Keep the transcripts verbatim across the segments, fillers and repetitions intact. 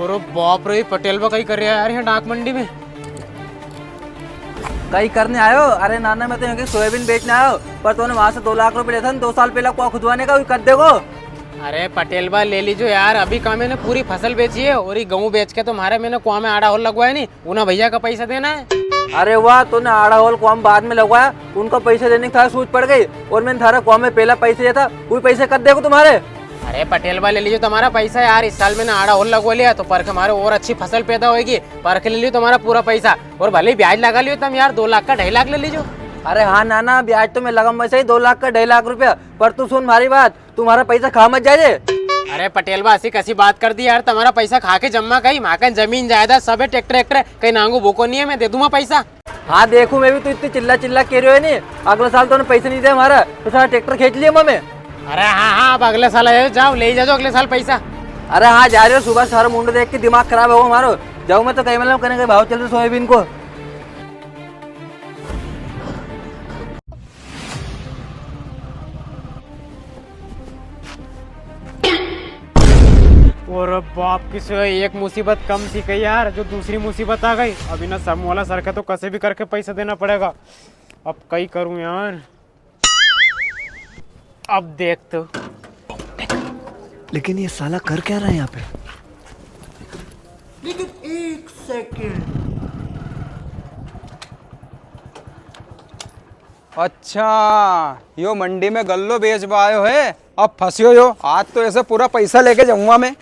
अरे बाप रे, पटेल बा कई कर रिया है यार यहाँ डाक मंडी में? कई करने आयो? अरे नाना, मैं तो यहाँ की सोयाबीन बेचने आयो, पर तूने वहां से दो लाख रुपए लिया था ना, दो साल पहला कुआ खुदवाने का, वो कर देगो? अरे पटेल बा, ले लीजो यार, अभी का मैंने पूरी फसल बेची है और ये गेहूं बेच के तो म्हारे मैंने कुआ में आड़ा होल लगवाया नी, उना भैया का पैसा देना है। अरे वाह, तूने आड़ा होल कुआ में बाद में लगवाया, उनका पैसा देने की थारे सूझ पड़ गई, और मैंने थारा कुआ में पहला पैसा दिया था, वो पैसा कद देगो तू म्हारे? अरे पटेल बा, ले लीजो तमारा पैसा यार, इस साल मैंने आड़ा होल लगवा लिया तो परखे म्हारे और अच्छी फसल पैदा होएगी, परखे ले लियो तमारा पूरा पैसा, और भले ही ब्याज लगा लियो तम यार, दो लाख का ढाई लाख ले लीजो। अरे हाँ नाना, ब्याज तो मैं लगाऊंगा सही, दो लाख का ढाई लाख रुपया, पर तू सुन म्हारी बात, तू म्हारा पैसा खा मत जाजे। अरे पटेल बा, असी कसी बात कर दी यार, तमारा पैसा खा के जम्मा कई, म्हाकन जमीन जायदाद सब है, ट्रैक्टर, ट्रैक्टर है, कई नांगू बोको नी है, मैं दे दूंगा पैसा। हाँ देखूं, मैं भी तू इतनी चिल्ला चिल्ला के रियो है नी, अगला साल तूने पैसा नी दिया म्हारा, तो सारा ट्रैक्टर खेंच लिया मैं। अरे हाँ हाँ, अब अगले साल आयो, जाओ ले ही जाजो अगले साल पैसा। अरे हाँ, जा रियो, सुबह सारा मुंडो देख के दिमाग खराब होगो म्हारो। जाऊं मैं तो कई मालूम कने कई भाव चल रियो सोयाबीन को। और बाप की सो एक मुसीबत कम थी कई यार, जो दूसरी मुसीबत आ गई। अब इना समूह वाला सर का तो कसे भी करके पैसा देना पड़ेगा। अब कई करूं यार, अब देख तो। लेकिन ये साला कर क्या रहा है यहाँ पे? लेकिन एक सेकंड। अच्छा, यो मंडी में गल्लो बेचबा आयो है, अब फंसियो यो। आज तो ऐसे पूरा पैसा लेके जाऊंगा मैं।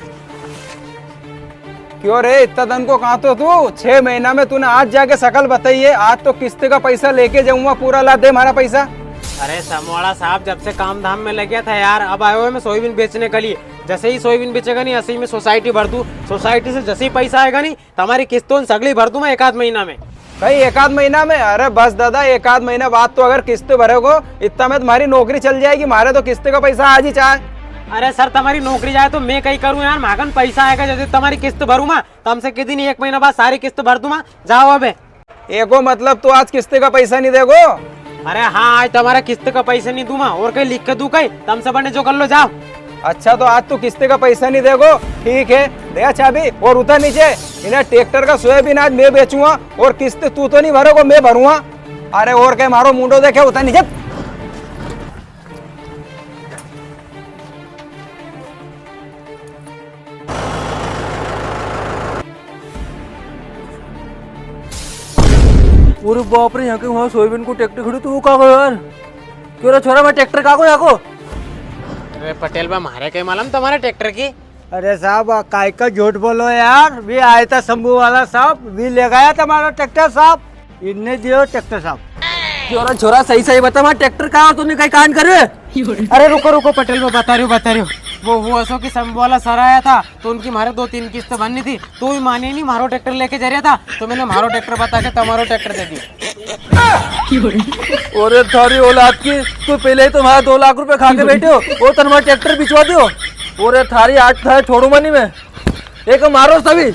क्यों रे, इतना दन को कहाँ तो तू? छह महीना में तूने आज जाके शकल बताई है, आज तो किस्त का पैसा लेके जाऊंगा पूरा। ला दे म्हारा पैसा। अरे समूह वाला साहब, जब से काम धाम में लग गया था यार, अब आयो है मैं सोयाबीन बेचने के लिए। जसे ही सोयाबीन बेचेगा नी, असे ही मैं सोसाइटी भर दूं, सोसाइटी से जसे ही पैसा आएगा नी, तमारी किस्त तो सगली भर दूं मैं एक आध महीना में। कई एक आध महीना में? अरे बस दादा, एक आध महीना बाद तो अगर किस्त भरेगो, इतना में तुम्हारी नौकरी चल जाएगी। म्हारे तो किस्त का पैसा आज ही चाहे। अरे सर, तमारी नौकरी जाए तो मैं कई करूं यार, म्हाकन पैसा आएगा जसे तमारी किस्त भरूं मैं, तमसे कई दी नी, एक महीना बाद सारी किस्त भर दूं मैं। जाओ अबे। एको मतलब तू आज किस्त का पैसा नी देगो? अरे हाँ, आज तमारा किस्त का पैसा नी दूं मैं, और कई लिख के दूं कई, तमसे बने जो कर लो, जाओ। अच्छा, तो आज तू किस्त का पैसा नी देगो, ठीक है, दे चाबी और उतर नीचे। इना ट्रैक्टर का सोयाबीन आज मैं बेचूंगा और किस्त तू तो नी भरेगो, मैं भरूंगा। अरे और कई म्हारो मुंडो देखे, उतर नीचे। अरे बाप रे, यहाँ के वहाँ सोयाबीन को ट्रैक्टर खड़ो, तू कहाँ गयो यार? क्यों रे छोरा, मैं ट्रैक्टर कहाँ को यहाँ को? अरे पटेल बा, म्हारे कई मालूम तमारा ट्रैक्टर की? अरे साहब, आ, काय का झूठ बोलो यार, वी आया था शंभू वाला साहब, वी ले गया तमारा ट्रैक्टर साहब, इनने दियो ट्रैक्टर साहब। छोरा, छोरा, सही सही बता, म्हारा ट्रैक्टर कहाँ और तूने कई कांड करे? अरे रुको रुको पटेल बा, बता रियो, बता रियो। वो वो असो कि शंभू वाला सर आया था, तो उनकी म्हारे दो तीन किस्त भरनी थी, तो वी माने नी, म्हारो ट्रैक्टर लेके जा रिया था, तो मैंने म्हारो ट्रैक्टर बता के तमारो ट्रैक्टर दे दियो। अरे थारी औलाद की, तू पहले ही तो म्हारा दो लाख रुपए खा के बैठे हो, और तने म्हारा ट्रैक्टर बिचवा दियो। अरे थारी आज थारे छोड़ूंगा नी मैं, एक मारो सभी।